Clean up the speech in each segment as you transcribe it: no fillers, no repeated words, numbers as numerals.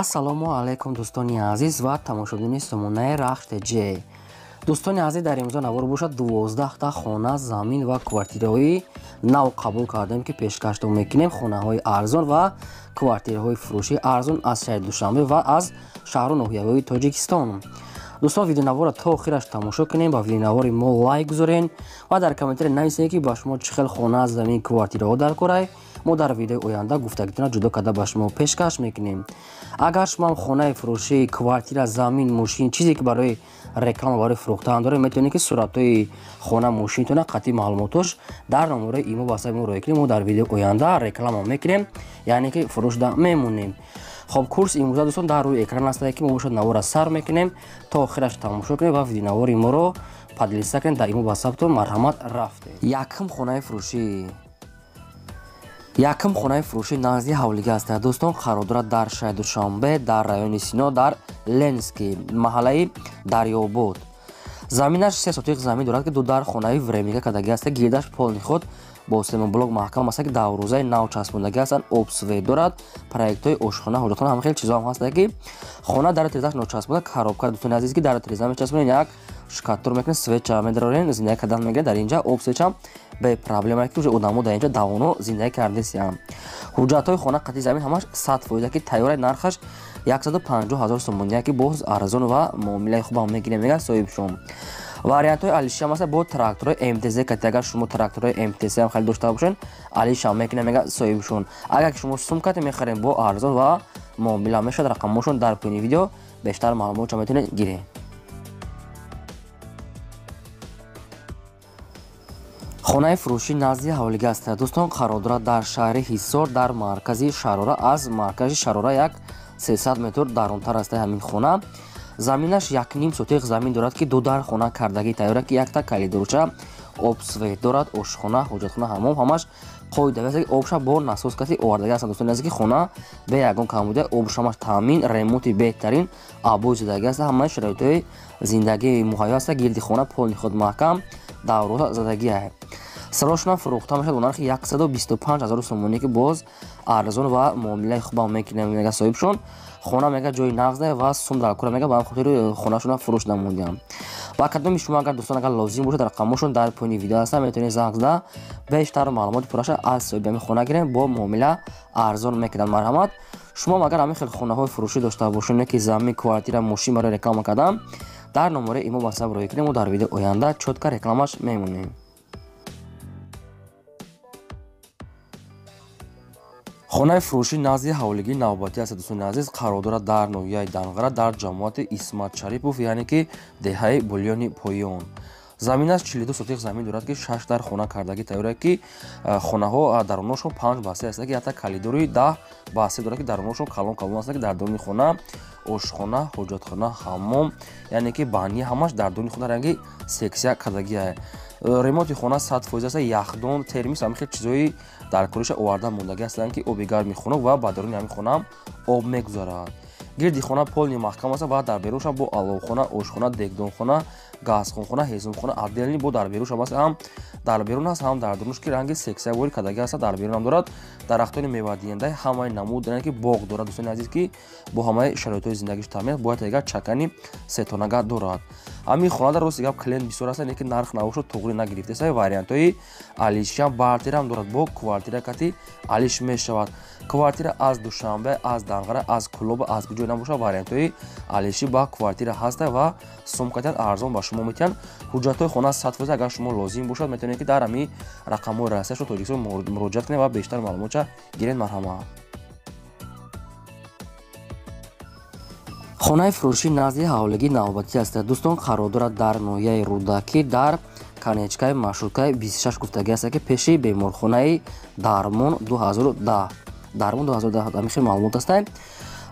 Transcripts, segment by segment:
Ассалому алайкум дӯстони азиз ва тамошобинони сомонаи Рахш ТЖ. Дӯстони азиз, дар имрӯза навор бошад 12 та хона, замин ва квартираҳои нав қабул кардем, ки пешкаштон мекунем. Хонаҳои арзон ва квартираҳои фурӯшии арзон аз шаҳри Душанбе ва аз шаҳру ноҳияҳои Тоҷикистон. Дӯстон, видеонаворро то охираш тамошо кунем, ба видеонавори мо лайк гузорен ва дар комментария нависед, ки ба шумо чӣ хел хона, замин, квартираҳо дар корай. Мо дар видеои оянда гуфтагитона ҷудо карда ба шумо пешкаш мекунем. Агар шумо хонаи фурӯшӣ, квартира, замин, мошин, чизе ки барои реклама, барои фурӯхтан доред, метавонед ки суратҳои хона, мошинтона қатъи маълумотош дар номерои имо ватсапи мо роя кунем. Мо дар видеои оянда реклама мекунем, яъне ки фурӯшда мемонем. Хоб, курс имрӯза, дӯстон, дар рӯи экран аст, ки мо бошад навора сар мекунем, то охираш тамошо кунем ва видеонавори моро поделиться кунем дар имо ватсаптон. Марҳамат, рафтем. Якум хонаи фурӯшӣ. Якум хонаи фурӯшӣ назди ҳавлига аст, дӯстон, қарор дорад дар шаҳри Душанбе, дар райони Сино, дар Ленский, маҳаллаи Дарёбод. Заминаш 3 сотиқ замин дорад, ки ду дар хонаи временка кардагӣ аст, гирдаш полный ход бо семоблок маҳкам аст, ки даврӯзаи нав часпондагӣ ҳастанд, обсвет дорад, проектҳои ошхона, ҳоҷатхона, ҳама хел чизо ҳам ҳаст, ки хона дар тирезаш ночаспонда, коробка, дӯстони азиз, ки дар тиреза мечаспонед, як шкатур мекунед, светча медарорен, зиндагӣ кардан мегиред. Дар инҷа обсветчам бе проблема, ки уже одамо дар инҷа давоно зиндагӣ кардесиям. Ҳуҷҷатҳои хона қатъи замин ҳамаш 100%, ки тайёраи, нархаш 150 ҳазор сомонӣ, ки боз арзон ва муомилаи хубам мегирем, мегӯяд соҳибшон. Вариантҳои алишам аст бо тракторҳои МТЗ кати. Агар шумо тракторҳои МТЗ ҳам харид дошта бошед, алишам мекунем, мегӯяд соҳибшон. Агар ки шумо сумкате мехарем, бо арзон ва муомила мешавад. Рақамҳошон дар поёни видео, бештар маълумотшо метавонед гиред. Хонаи фурӯшӣ назди ҳавлига аст, дӯстон, қарор дорад дар шаҳри Ҳисор, дар маркази Шарора. Аз маркази Шарора як 300 метр дарунтар аст ҳамин хона. Заминаш 1,5 сотиқ замин дорад, ки ду дар хона кардагӣ тайёра, ки якта калидорча, обсвет дорад, ошхона, ҳоҷатхона, ҳамом, ҳамаш қоида аст, ки обша бо насос каси овардагӣ ҳастанд. Дӯстони азиз, ки хона бе ягон камбудия, обшамаш таъмин, ремонти беҳтарин, обои зиндагӣ аст, ҳамаи шароитҳои зиндагии муҳайё аст. Гирди хона полни худ маҳкам, давроза задагӣ аст. Сарошона фурӯхта мешавад бо нархи 125 ҳазор сомонӣ, ки боз арзон ва муомилаи хубам мекунем, мегӯяд соҳибшон. Хона, мега, ҷои нағз ва сум дар кора, мега, ба ҳам хотири хонашона фурӯш намондиям. Ва кадоми шумо агар, дӯстон, агар лозим бошад, рақамҳошон дар поёни видео ҳастанд, метавонед занг зада бештар маълумоти пурраша аз соҳиби ҳамин хона гирем, бо муомила арзон мекунанд. Марҳамат, шумо агар ҳамин хел хонаҳои фурӯшӣ дошта бошед, ки замин, квартира, мошин барои реклама кардан, дар номерои имо ватсап роя кунем, мо дар видеои оянда чётко рекламаш мемонем. Хонаи фурӯшӣ назди ҳавлигии навбатӣ аст, дӯстони азиз, қарор дорад дар ноҳияи Данғара, дар ҷамоати Исмат Шарипов, яъне ки деҳаи Булёни Поён. Заминаш 42 сотиқ замин дорад, ки 6 дар хона кардагӣ тайёра, ки хонаҳо даруношон 5 ба 3 аст, ки якта калидори 10 ба 3 дорад, ки даруношон калон калон аст, ки дар дуруни хона ошхона, ҳоҷатхона, ҳаммом, яъне ки банни, ҳамаш дар дуруни хона ранги сексия кардагӣ аст. Ремонти хона 100% аст, яхдон, термис, ҳамин хел чизҳои дар кориша оварда мондагӣ ҳастанд, ки оби гарми хунук ва ба даруни ҳамин хонаам об мегузарад. Гирди хона полни маҳкам аст ва дар беруншам бо аловхона, ошхона, дегдонхона, газхонхона, ҳезумхона отдельный бо дар беруншам аст, ҳам дар берун аст, ҳам дар дурунш, ки ранги сексиявори кардагӣ аст. Дар берунам дорад дарахтони мевадиҳандаи ҳамаи намуд, яъне ки боғ дорад, дӯстони азиз, ки бо ҳамаи шароитҳои зиндагиш таъмин, бояд дигар чакани сетонага дорад. Ҳамин хонада, рости гап, клиент бисёр аст, лекин нарх навошо туғри нагирифтааст. Вариантҳои алишиам бартирам дорад, бо квартира кати алиш мешавад. Квартира аз Душанбе, аз Данғара, аз Кулоба, аз куҷое набошад, вариантҳои алишӣ ба квартира ҳаста ва сумкатият арзон ба шумо метиҳанд. Ҳуҷҷатҳои хона 100%. Агар шумо лозим бошад, метавонед, ки дар ҳамин рақамҳои Россияшо Тоҷикистон муроҷиат кунед ва бештар маълумотша гиред. Марҳамат. Хонаи фурӯшӣ назди ҳавлигии навбатӣ аст, дӯстон, қарор дорад дар ноҳияи Рӯдакӣ, дар конечкаи маршруткаи 26 гуфтагӣ аст, ки пеши беморхонаи Дармон 2010, Дармон 2010, ҳамин хел маълумот аст.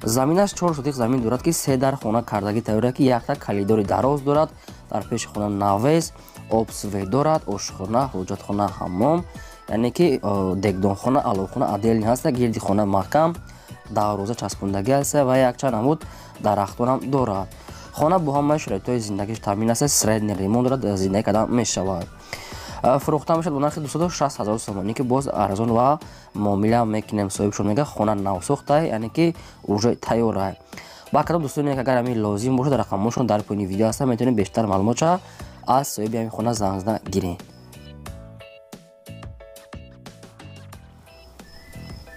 Заминаш 4 сотиқ замин дорад, ки се дар хона кардагӣ тайёра, ки якта калидори дароз дорад, дар пеши хона навес, обсвет дорад, ошхона, ҳоҷатхона, ҳаммом, яъне ки дегдонхона, аловхона отдельный ҳаста, гирди хона маҳкам, дарвоза часпондагӣ аст ва якчанд намуд дарахтонам дорад. Хона бо ҳамаи шароитҳои зиндагиш таъмин аст, средний ремонт дорад, зиндагӣ кардан мешавад. Фурӯхта мешавад бо нархи 260 ҳазор сомонӣ, ки боз арзон ва муомила мекунем. Соҳибшон мега хона навсохтай, яъне ки уже тайёрай. Ба кадом дӯстоне агар ҳамин лозим бошад, рақамҳошон дар поёни видео ҳастанд, метавонед бештар маълумотша аз соҳиби ҳамин хона занг зада гиред.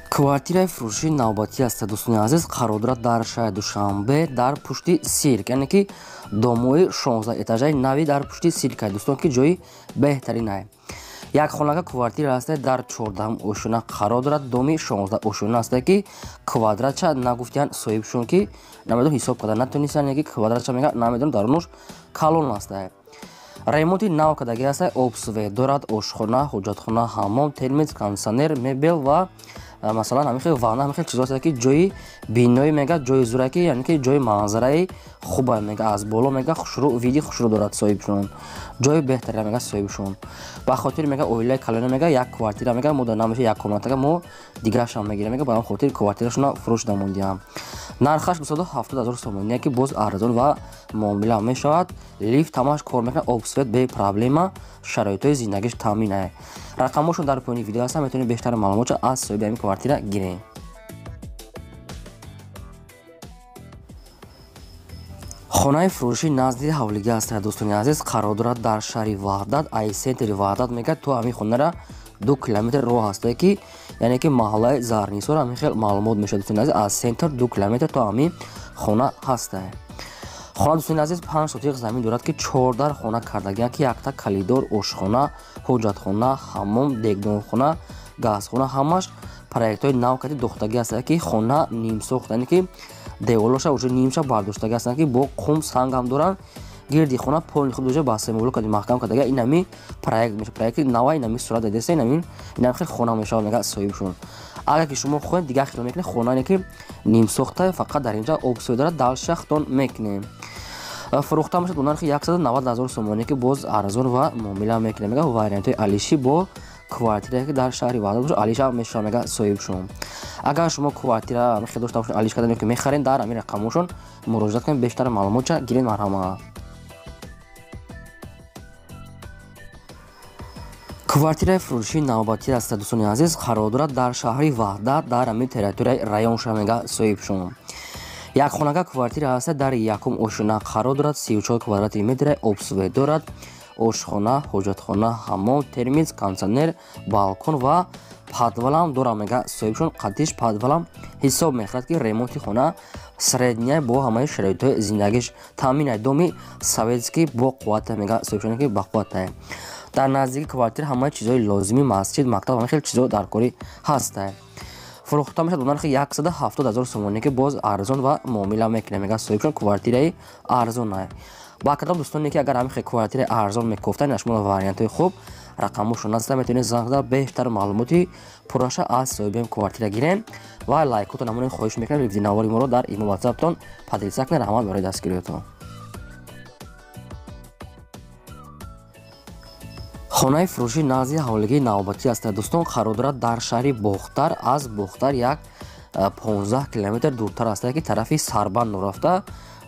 Квартираи фурӯшии навбатӣ аст, дӯстони азиз, қарор дорад дар шаҳри Душанбе, дар пушти сирк, яъне ки домои 16 этажаи нави дар пушти сиркай, дӯстон, ки ҷои беҳтаринай. Як хонага квартира аст, дар 14 ошёна қарор дорад, доми 16 ошёна аст, ки квадратча нагуфтиянд соҳибшон, ки намедонам ҳисоб карда натонистанд, ки квадратча мега намедонам, дарунуш калон аст. Ремонти нав кардагӣ аст, обсвет дорад, ошхона, ҳоҷатхона, ҳаммом, термоз, кондитсионер, мебел ва масалан ҳамин хел ванна, ҳамин хел чизҳо аст, ки ҷои бинои мега ҷои зураки, яъне ки ҷои манзараи хуба мега, аз боло мега хушрӯ види хушрӯ дорад соҳибшон, ҷои беҳтарина мега соҳибшон. Ба хотири мега оилаи калона мега як квартира мега мо да намеша як комнатага, мо дигарашам мегирем мега, ба ҳамин хотир квартирашона фурӯш намондиям. Нархаш 270 ҳазор сомонӣ, ки боз арзон ва муомила мешавад. Лифт ҳамаш кор мекунад, обсвет бе проблема, шароитҳои зиндагиш таъмин. Рақамҳошон дар поёни видео ҳастанд, метавонед бештар маълумотша аз соҳиби ҳамин квартира гиред. Хонаи фурӯшӣ назди ҳавлигӣ аст, дӯстони азиз, қарор дорад дар шаҳри Ваҳдат, ай центри Ваҳдат мега то ҳамин хонара 2 километр роҳ аст, ки яъне ки маҳаллаи Зарнисор ҳамин хел маълумот мешавад, дӯстони азиз, аз центр 2 километр то ҳамин хона ҳаст. Хона, дӯстони азиз, 5 сотиқ замин дорад, ки 14 хона кардагианд, ки якта калидор, ошхона, ҳоҷатхона, ҳаммом, дегдонхона, газхона, ҳамаш проектҳои нав карди дохтагӣ ҳастанд, ки хона нимсохт, яъне ки деволоша уже нимша бардоштагӣ ҳастанд, ки бо қум сангам доранд. Гирди хона полни худ уже ба семоблок карди маҳкам кардага. Ин ҳами проект мешавад, проекти нава, ин ҳами сурат дадеста, ин ҳамин хел хона мешавад мега соҳибшон. Агар ки шумо хоҳед дигар хел мекунед, хонае ки нимсохта, фақат дар инҷа обсӯй дорад, далша худтон мекунем. Фурӯхта мешавад бо нархи 190 ҳазор сомонӣ, ки боз арзон ва муомила мекунем мега. Вариантҳои алишӣ бо квартирае ки дар шаҳри Ваҳдат бошад, алиша мешавад мега соҳибшон. Агар шумо квартира хел дошта бошед, алиш кардан ё ки мехаред, дар ҳамин рақамҳошон муроҷиат кунед, бештар маълумотша гиред, марҳамат. Квартираи фурӯшии навбатӣ аст, дӯстони азиз, қарор дорад дар шаҳри Ваҳдат, дар ҳамин территорияи районша мега соҳибшон. Як хонага квартира аст, дар якум ошёна қарор дорад, 34 квадрати метр, обсвет дорад, ошхона, ҳоҷатхона, ҳаммом, термоз, кондитсионер, балкон ва подвалам дорад мега соҳибшон. Қадиш подвалам ҳисоб мехӯрад, ки ремонти хона средняя бо ҳамаи шароитҳои зиндагиш таъмин. Доми советский бо қуввата мега соҳибшон, ки бақуввата. Дар наздики квартира ҳамаи чизҳои лозимӣ, масҷид, мактаб, ҳамаи хел чизҳо дар корӣ ҳастанд. Фурӯхта мешавад бо нархи 170 ҳазор сомонӣ, ки боз арзон ва муомила мекунем мега соҳибшон, квартираи арзон. Ба кадом дӯстоне ки агар ҳамин хел квартираи арзон мекофтанд, ин шумо вариантҳои хуб, рақамҳошон ҳастанд, метавонед занг зада бештар маълумоти пурраша аз соҳиби квартира гирем ва лайкотон намонед. Хоҳиш мекунем, ревзинавори моро дар имо ватсаптон поделиться кунед. Раҳмат барои дастгириятон. Хонаи фурӯшӣ назди ҳавлигии навбатӣ аст, дӯстон, қарор дорад дар шаҳри Бохтар, аз Бохтар як 15 километр дуртар аст, ки тарафи Сарбанд рафта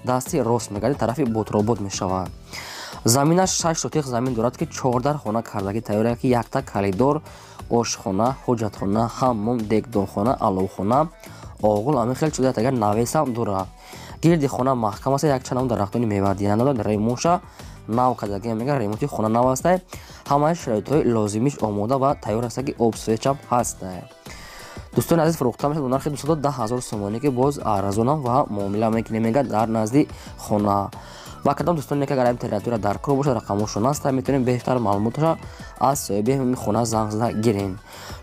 дасти рост мегардад, тарафи Ботробод мешавад. Заминаш 6 сотиқ замин дорад, ки 14 хона кардагӣ тайёр, ки якта калидор, ошхона, ҳоҷатхона, ҳаммом, дегдонхона, аловхона, оғул, ҳамин хел чизҳо агар навесам дорад. Гирди хона маҳкам аст, якчанд ҳам дарахтони мевадиҳанда дорад, ремонтша нав кардагӣ мега, ремонти хона нав аст, ҳамаи шароитҳои лозимиш омода ва тайёр аст, ки обсветчам ҳаст. Дӯстони азиз, фурӯхта мешавад бо нархи 210 ҳазор сомонӣ, ки боз арзонам ва муомила мекунем мега дар назди хона. Ба кадом дӯстоне ки агар ҳамин территория дар кор бошад, рақамҳошон ҳастанд, метавонед бештар маълумотро аз соҳиби ҳамин хона занг зада гиред.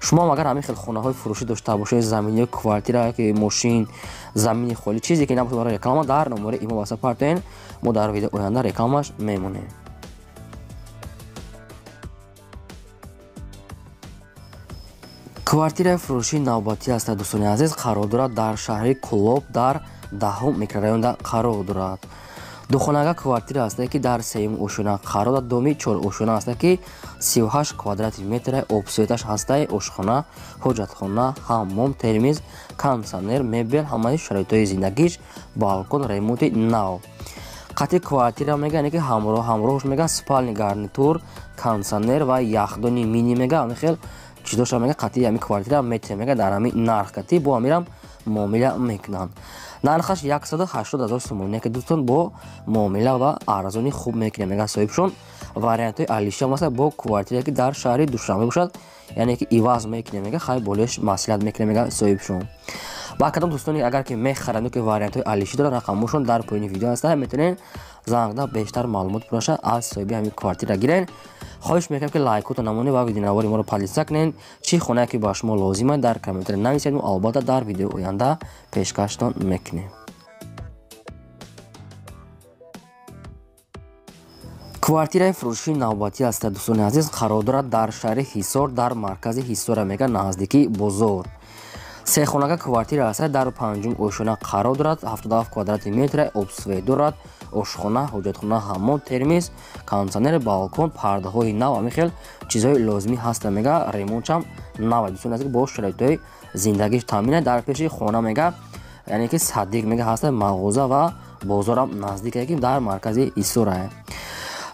Шумо ҳам агар ҳамин хел хонаҳои фурӯшӣ дошта бошед, замин ё квартира, ки мошин, замини холӣ, чизе ки набошад барои реклама, дар номери имо ватсап партоед, мо дар видео оянда рекламаш мемонем. Квартираи фурӯшии навбатӣ аст, дӯстони азиз, қарор дорад дар шаҳри Кӯлоб, дар 10 микрорайонда қарор дорад. Духонага квартира аст, ки дар сеюм ошёна қарор дорад, доми 4 ошёна аст, ки 38 квадрати метр обсветаш ҳастай, ошхона, ҳоҷатхона, ҳаммом, термоз, кондитсионер, мебел, ҳамаи шароитҳои зиндагиш, балкон, ремонти нав. Қати квартира мега, яъне ки ҳамроҳш мега спальный гарнитур, кондиционер ва яхдони мини мега, ҳамин хел чизоша мега қати ҳамин квартира метиҳем мега дар ҳамин нарх кати бо ҳамирам муомила мекунанд. Нархаш 180 000 сомонӣ, ки дӯстон бо муомила ва арзони хуб мекунем мега соҳибшон. Вариантҳои алиша масалан бо квартира ки дар шаҳри Душанбе бошад, яъне ки иваз мекунем мега, хай болеш маслиҳат мекунем мега соҳибшон. Ба кадом дӯстоне агар ки мехаранд ки вариантҳои алиши доранд, рақамҳошон дар поёни видео ҳастанд, метавонед занг зада бештар маълумот пураша аз соҳиби ҳамин квартира гирен. Хоҳиш мекунем ки лайкото намонед ва видеонавори моро подлиса кунед. Чӣ хонае ки ба шумо лозим аст дар комментария нависед, мо албатта дар видеои оянда пешкаштон мекунем. Квартираи фурӯшии навбатӣ аст дӯстони азиз, қарор дорад дар шаҳри Ҳисор, дар маркази Ҳисора мега наздикии бозор. Сехонага квартира аст, дар панҷум ошёна қарор дорад, 77 квадрати метр, обсвет дорад, ошхона, ҳоҷатхона, ҳаммом, термис, кондиционер, балкон, пардаҳои нав, ҳамин хел чизҳои лозимӣ ҳаста мега, ремонтшам нав дӯстони азиз, бо шароитҳои зиндагиш таъмин аст. Дар пеши хона мега, яъне ки садик мега ҳаста, мағоза ва бозорам наздик ки дар маркази Ҳисора.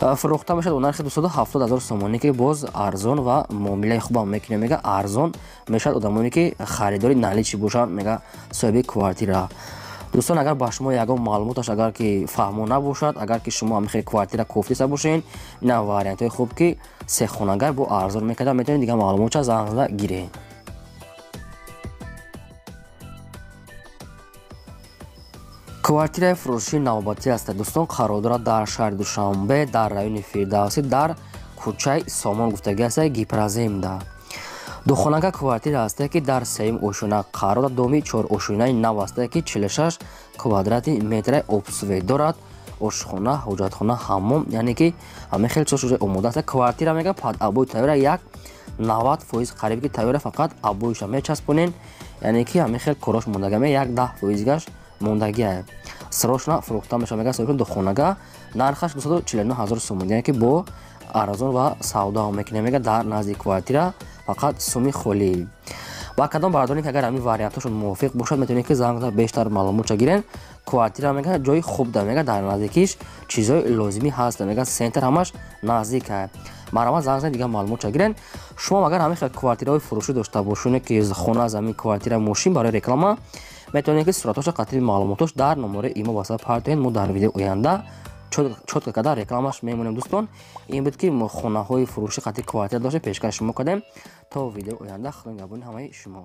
Фурӯхта мешавад бо нархи 270 000 сомонӣ, ки боз арзон ва муомилаи хубам мекунем мега, арзон мешавад одамоне ки харидори наличи бошанд мега соҳиби квартира. Дӯстон агар ба шумо ягон маълумоташ агар ки фаҳмо набошад, агар ки шумо ҳамин хел квартира кофтиса бошед, ина вариантҳои хуб ки сехонагар бо арзон мекарда, метавонед дигар маълумотша занг зада гиред. Квартираи фурӯшии навбатӣ аст дӯстон, қарор дорад дар шаҳри Душанбе, дар райони Фирдавсӣ, дар кӯчаи Сомон гуфтагӣ аст, Гипроземда. Духонага квартира аст ки дар сеюм ошёна қарор дорад, доми чорошёнаи нав аст ки 46 квадрати метр обсвет дорад, ошхона, ҳоҷатхона, ҳаммом, яъне ки ҳамин хел чизҳо омода аст. Квартира мега под обои тайёра, як 90% қариб ки тайёра, фақат обоиша мечаспонен, яъне ки ҳамин хел корош мондага, як 10% гаш мондагия. Срочно фурӯхта мешавад мега соҳиб духонага, нархаш 249 000 сомонӣ, яъне ки бо арзон ва савдо мекунем мега дар назди квартира, фақат суми холӣ. Ба кадом бардоре ки агар ҳамин вариантҳошон мувофиқ бошад, метавонед ки занг зада бештар маълумотша гирен. Квартира мега ҷои хуб да мега, дар наздикиш чизҳои лозимӣ ҳаст мега, центр ҳамаш наздик аст. Марҳамат занг занед дигар маълумотша гирен. Шумо агар ҳамин хел квартираҳои фурӯшӣ дошта бошед, ки хона, замин, квартира, мошин барои реклама, метавонед ки суратҳоша қатъи маълумотош дар номари имо васат партоед. Мо дар видеои оянда чётко карда рекламаш мемонем дӯстон. Ин буд ки хонаҳои фурӯшӣ қатъи квартира дошта пешкаш шумо кардем. То видеои оянда, Худо нигаҳбони ҳамаи шумо.